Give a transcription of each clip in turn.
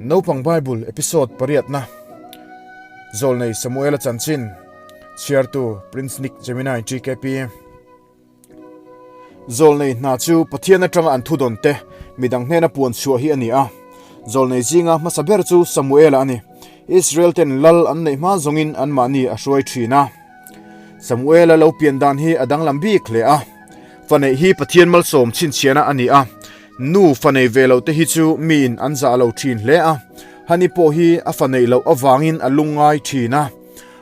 Naupang Bible episode pariatna Zawlnei Samuela chanchin chhiartu Prince Nick Gemini GKP Zawlnei hna chu Pathian atanga an thudawn te midang hnena puan chhuah hi a ni a. Zawlnei zinga hmasa ber chu Samuela a ni. Israel ten lal an neih hma zawngin anmahni a hruai thin a. Samuela lo pian dan hi a danglam bik hle a. Fa neih hi Pathian malsawm chhinchhiahna a ni a. Nu fa nei ve loh te hi chu miin an zah lo thin hle a. Hani pawh hi a fa neih loh avangin a lungngai thin a.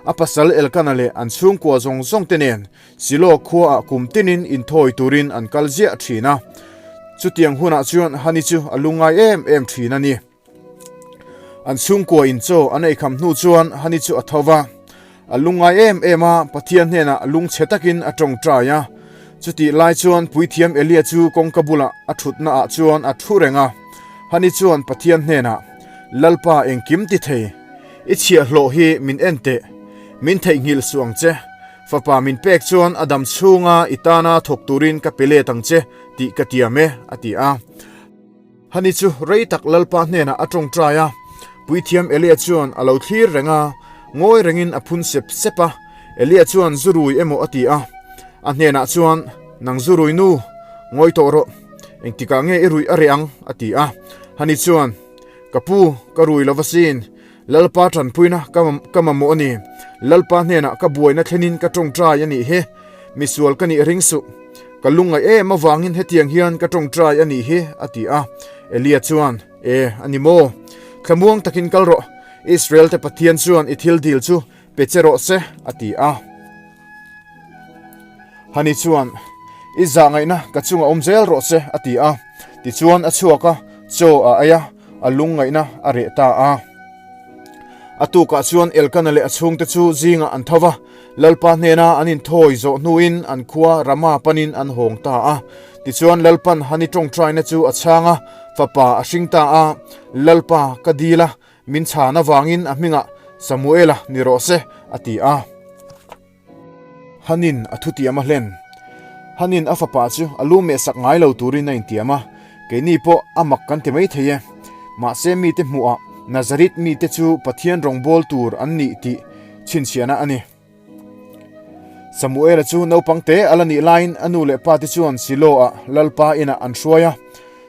A pasal Elkana leh an chhungkua zawng zawng te nen Silo khuaah kum tinin inthawi turin an kal ziah thin a. Chutiang hunah chuan Hani chu a lungngai em em thin a ni. An chhungkua in chaw an eikham hnu chuan Hani chu a tho va, a lungngai em em a, Pathian hnenah lungchhe takin a tawngtai a. Chutih lai chuan Puithiam Elia chu kawngka bulah a thutna ah chuan a thu reng a. Hani chuan Pathian hnenah, Lalpa engkim ti thei, i chhiahhlawh hi min en teh, min theihnghilh suh ang che. Fapa min pek chuan a dam chhunga i tana thawk turin ka pe let ang che tih ka tiam e, a ti a. Hani chu rei tak Lalpa hnenah a tawngtai a, Puithiam Elia chuan a lo thlir reng a, ngawi rengin a phun sep sep a. Elia chuan zu rui emaw a ti a, a hnenah chuan, Nang zu rui nu, ngawi tawh rawh, engtikah nge i ruih a reh ang? a ti a. Hani chuan, Ka pu, ka rui lo va sin, Lalpa tanpuina ka mamawh a ni, Lalpa hnenah ka buaina thlenin ka tawngtai a nih hi, misual ka nih ring suh. Ka lungngaih em avangin hetiang hian ka tawngtai a nih hi, a ti a. Elia chuan, E, a ni maw? Thlamuang takin kal rawh, Israel te Pathian chuan i thil dil chu pe che rawh se, a ti a. Hani chuan, I zahngaihna ka chunga awm zel rawh se, a ti a. Tichuan a chhuak a, chaw a ei a, a lungngaihna a reh ta a. A tukah chuan Elkana leh a chhungte chu zingah an tho va, Lalpa hnena an inthawi zawh hnuin an khua Rama panin an hawng ta a. Tichuan Lalpan Hani tawngtaina chu a chhang a, fapa a hring ta a, Lalpa ka dil a, min chhan avangin a hmingah Samuela ni rawh se, a ti a. Hanin a thutiam a hlen. Hanin a fapa chu a lu mehsak ngai lo turin a intiam a, keini pawh a mak kan ti mai thei e. Mahse mite hmuhah Nazarit mite chu Pathian rawngbâwl tur an nih tih chhinchhiahna a ni. Samuela chu naupang te a la nih laiin a nu leh pate chuan Silo-ah Lalpa inah an hruai a.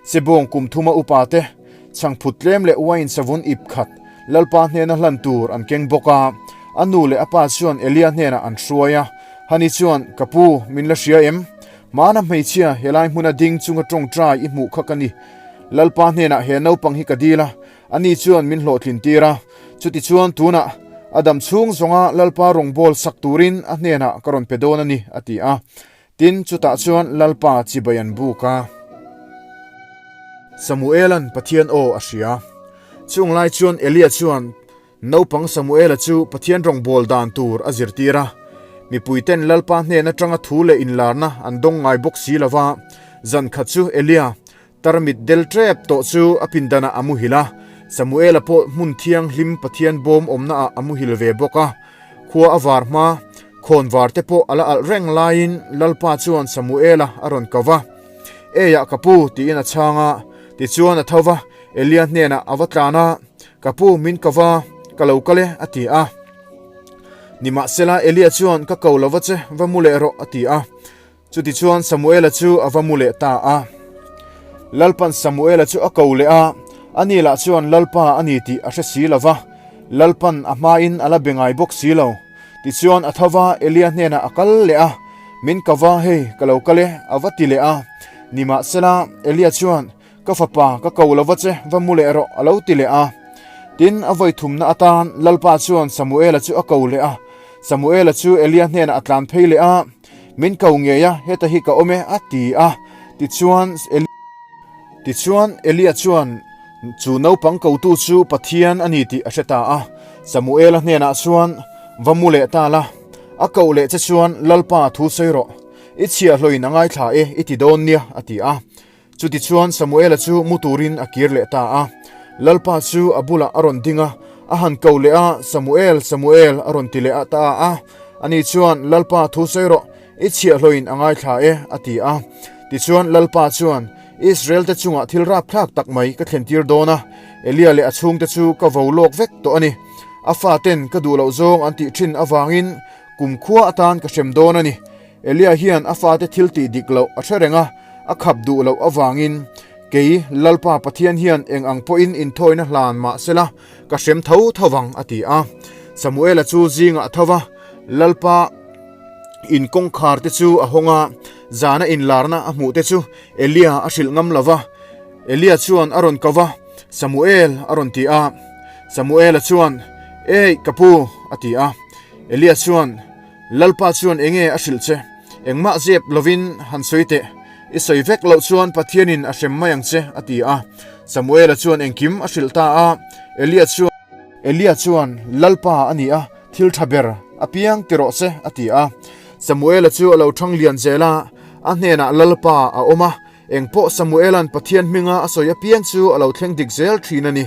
Sebawng kum thuma upate, chhangphut tlem leh uain savun ip khat Lalpa hnena hlan tur an keng bawk a. A nu leh a pa chuan Elia hnenah an hruai a. Hani chuan, Ka pu, min la hria em? Hmana hmeichhia helai hmuna ding chunga tawngtai i hmuh kha ka ni. Lalpa hnenah he naupang hi ka dil a, ani chuan min hlawhtlin tir a. Chutichuan tunah a dam chhung zawnga Lalpa rawngbâwl sak turin a hnenah ka rawn pe dawn a ni, a ti a. Tin, chutah chuan Lalpa chibai an buk a. Samuela'n Pathian aw a hria. Chung lai chuan Elia chuan naupang Samuela chu Pathian rawngbâwl dan tur a zirtir a. Mipuiten Lalpa hnen aṭanga thu leh inlarna an dawng ngai bawk si lo va. Zan khat chu Elia tarmit del ṭep tawh chu a pindanah a muhil a. Samuela pawh hmun thianghlim Pathian bawm awmnaah a muhil ve bawk a. Khua a var hma, khawn var te pawh a la alh reng laiin Lalpa chuan Samuela a rawn ko va. Eiah ka pu tiin a chhang a, tichuan a tho va, Elia hnenah a va tlan a, Ka pu min ko va, ka lo kal e a ti a. Nimahsela Elia chuan ka ko lo va che, va mu leh rawh a ti a. Chutichuan Samuela chu a va mu leh ta a. Lalpan Samuela chu a ko leh a, ani lah chuan Lalpa a ni tih a hre si lo va, Lalpan a hmain a la be ngai bawk si lo. Tichuan a tho va, Elia hnenah a kal leh a, Min ka va, hei, ka lo kal e, a va ti leh a. Nimahsela, Elia chuan, Ka fapa, ka ko lo va che, va mu leh rawh, a lo ti leh a. Tin, a vawi thumna atan Lalpa chuan Samuela chu a ko leh a. Samuela chu Elia hnenah a tlan phei leh a, Min ko ngei a, heta hi ka awm e, a ti a. Tichuan, Tichuan, Elia chuan chu naupang kotu chu Pathian a ni tih a hre ta a. Samuela hnenah chuan, Va mu leh ta la, a koh leh che chuan Lalpa thu sawi rawh, i chhiahhlawin a ngaithla e, i ti dawn nia, a ti a. Chutichuan Samuela chu mu turin a kir leh ta a. Lalpa chu a bulah a rawn ding a, a han ko leh a, Samuel, Samuel, a rawn ti leh a ta a. Ani chuan, Lalpa thu sawi rawh, i chhiahhlawin a ngaithla e, a ti a. Tichuan Lalpa chuan, Israel-te chungah thil rapthlak tak mai ka thlentir dawn a, Elia leh a chhungte chu ka vo lawk vek tawh a ni. A faten ka duh loh zawng an tih thin avangin kumkhua atan ka hrem dawn a ni. Elia hian a fate thil tih dik loh a hre reng a, a khap duh loh avangin kei Lalpa Pathian hian eng ang pawhin inthawina hlan mah sela ka hrem tho tho vang a ti a. Samuela chu zingah a tho va, Lalpa in kawngkhar te chu a hawng a, zana inlarna a hmuh te chu Elia a hrilh ngam lo va. Elia chuan a rawn ko va, Samuel a rawn ti a. Samuela chuan, Ei, ka pu, a ti a. Elia chuan, Lalpa chuan enge a hrilh che? Engmah zep lovin han sawi teh. I sawi vek loh chuan Pathianin a hrem mai ang che, a ti a. Samuela chuan engkim a hrilh ta a. Elia chuan. Elia chuan, Lalpa a ni a, thil tha ber a piang ti rawh se, a ti a. Samuela chu a lo thang lian zel a, a hnenah Lalpa a awm a. Engpawh Samuela'n Pathian hminga a sawi apiang chu a lo thleng dik zel thin a ni.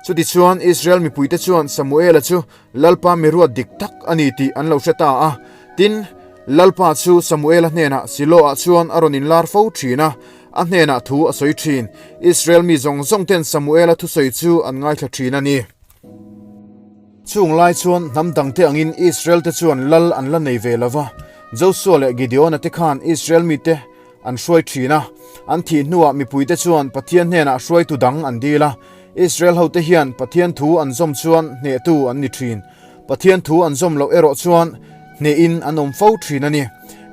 Chutichuan Israel mipuite chuan Samuela chu Lalpa mi ruat dik tak a ni tih an lo hre ta a. Tin, Lalpa chu Samuela hnenah Siloah chuan a rawn inlar fo thin a, a hnenah thu a sawi thin. Israel mi zawng zawng ten Samuela thusawi chu an ngaithla thin a ni. Chung lai chuan hnam dangte angin Israel-te chuan lal an la nei ve lo va. Josua leh Gideona te khan Israel mite An hruai thin a, an thih hnuah mipuite chuan Pathian hnenah hruaitu dang an dil a. Israel hote hian Pathian thu an zawm chuan hnehtu an ni thin. Pathian thu an zawm loh erawh chuan hnehin an awm fo thin a ni.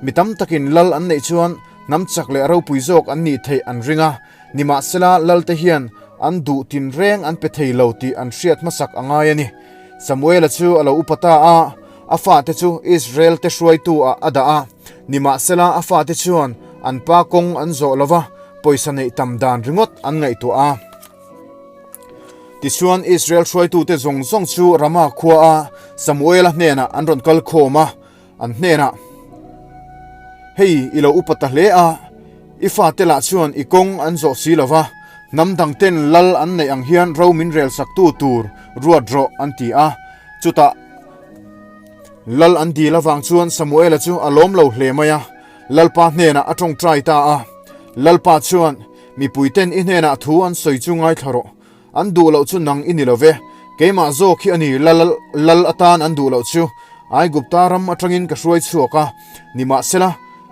Mi tam takin lal an neih chuan hnam chak leh ropui zawk an nih theih an ring a. Nimahsela lalte hian an duh tinreng an pe thei lo tih an hriat hmasak a ngai a ni. Samuela chu a lo upa ta a, a fate chu Israel-te hruaitu-ah a dah a. Nimahsela a fate chuan an pa kawng an zawh lo va, pawisa neih tam dan ringawt an ngaihtuah a. Tichuan Israel hruaitute zawng zawng chu Rama khuaa Samuela hnenah an rawn kal khawm a, an hnenah, Hei i lo upa ta hle a, i fate lah chuan i kawng an zawh si lo va, hnam dangten lal an neih ang hian ro min relsaktu tur ruat rawh, an ti a. Chutah Lal an dil avang chuan Samuela chu a lawm lo hle mai a, Lalpa hnenah a tawngtai ta a. Lalpa chuan, Mipuiten i hnenah thu an sawi chu ngaithla rawh. An duh loh chu nang i ni lo ve. Keimah zawk hi a ni lal lal atan an duh loh chu. Aigupta ram atangin ka hruai chhuak a, nimahsela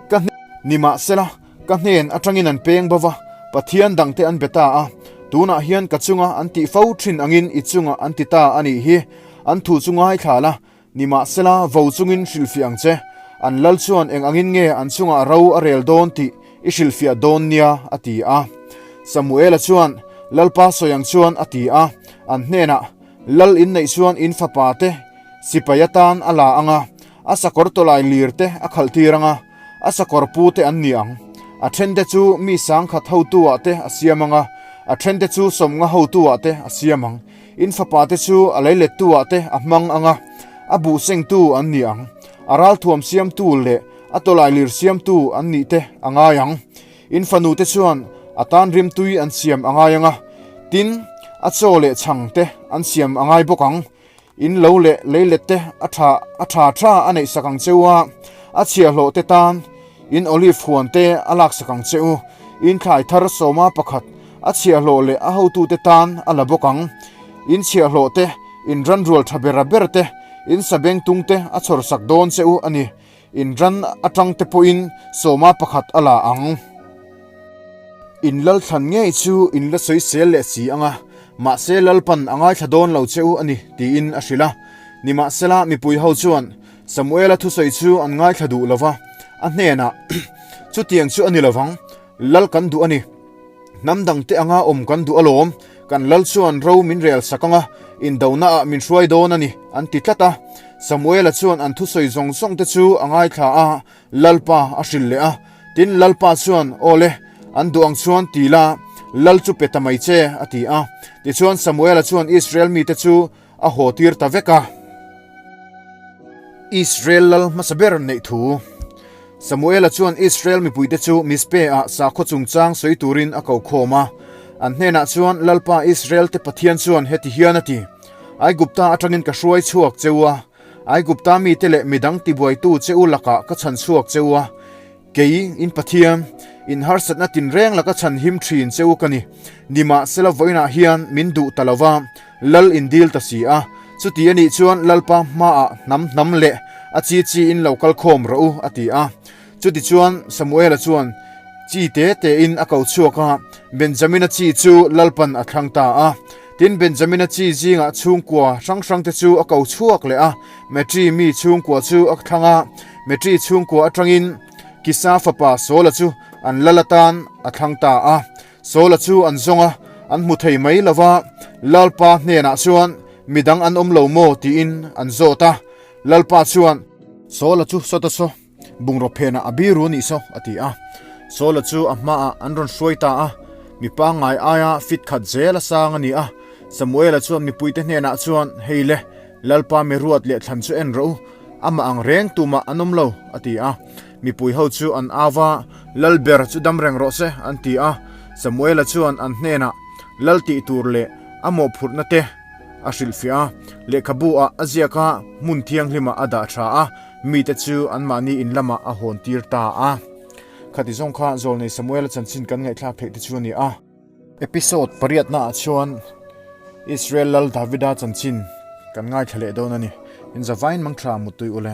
ka nimahsela ka hnen atangin an peng bo va, Pathian dangte an be ta a. Tunah hian ka chunga an tih fo thin angin i chungah an ti ta a nih hi. An thu chu ngaithla la, nimahsela vo chungin hrilhfiah ang che. An lal chuan eng angin nge an chungah ro a rel dawn tih i hrilhfiah dawn nia, a ti a. Samuela chuan, Lalpa sawi ang chuan, a ti a. An hnenah, Lal inneih chuan in fapa te sipai atan a la ang a, a sakawr tawlai lir te a khalh tir ang a, A sakawr pu te an ni ang. A thente chu mi sangkhat hotu-ah te a siam ang a, a thente chu sawmnga hotu-ah te a siam ang. In fapa te chu a leilettu-ah te a hmang ang a, a buh sengtu an ni ang. A ralthuam siamtu leh a tawlailir siamtu an nih te a ngai ang. In fanu te chuan a tan rimtui an siam a ngai ang a, tin, a chaw leh chhang te an siam a ngai bawk ang. In lo leh leilet te a tha a tha tha a neih sak ang che u a, a chhiahhlawh te tan in olive huan te a lak sak ang che u. In thlai thar sawma pakhat a chhiahhlawh leh a hotute tan a la bawk ang. In chhiahhlawh te, in ranrual tha bera ber te, in sabengtung te a chhawr sak dawn che u a ni. In ran atang te pawhin sawma pakhat a la ang. In lalthlan ngei chu in la sawisel leh si ang a, mahse Lalpan a ngaithla dawn lo che u a ni, tiin a hrilh a. Nimahsela mipui ho chuan Samuela thusawi chu an ngaithla duh lo va, a hnenah, Chutiang chu a ni lovang, Lal kan duh a ni. Hnam dangte anga awm kan duh alawm, kan lal chuan ro min rel sak anga indonaah min hruai dawn a ni, an ti tlat a. Samuela chuan an thusawi zawng zawng te chu a ngaithla a, Lalpa a hrilh leh a. Tin, Lalpa chuan, Aw le, an duh ang chuan ti la, lal chu pe ta mai che, a ti a. Tichuan Samuela chuan Israel mite chu a haw tir ta vek a. Israel lal hmasa ber neih thu. Samuela chuan Israel mipuite chu Mizpe-ah sakhaw chungchang sawi turin a ko khawm a. An hnenah chuan, Lalpa Israel-te Pathian chuan heti hian a ti, Aigupta atangin ka hruai chhuak che u a, Aigupta mite leh midang tibuaitu che u lakah ka chhan chhuak che u a, Kei, in Pathian, In harsatna tinreng laka chhan him thin che u ka ni. Nimahsela vawiinah hian min duh ta lo va, Lal in dil ta si a. Chuti a nih chuan Lalpa hmaah hnam hnam leh a chi chi in lo kal khawm rawh u, a ti a. Chutichuan Samuela chuan chi te tein a ko chhuak a, Benjamina chi chu Lalpan a thlang ta a. Tin, Benjamina chi zingah chhungkua hrang hrangte chu a ko chhuak leh a, Matri mi chhungkua chu a thlang a. Matri chhungkua atangin Kisa fapa Saula chu an lal atan a thlang ta a. Saula chu an zawng a, an hmu thei mai lo va, Lalpa hnenah chuan, Midang an awm lo maw? tiin an zawt a. Lalpa chuan, Saula chu sawta saw, bungraw phenah a biru a nih saw, a ti a. Saula chu a hmaah an rawn hruai ta a, mi pangngai aia fit khat zel a sang a ni a. Samuela chuan mipuite hnenah chuan, Hei le, Lalpa mi ruat leh thlan chu en rawh u, amah ang reng tumah an awm lo, a ti a. Mipui ho chu an au a, Lal ber chu dam reng rawh se, an ti a. Samuela chuan an hnenah Lal tih tur leh a mawhphurhna te a hrilhfiah a, lehkhabu ah a ziak a, hmun thianghlimah a dah tha a, mite chu anmahni in lamah a hawn tir ta a. Khati zawng kha Zawlnei Samuela chanchin kan ngaihthlak theih te chu a ni a. Episode pariatna ah chuan Israel Lal Davida chanchin kan ngaithla leh dawn a ni. Inzavain mangtha muttui ule.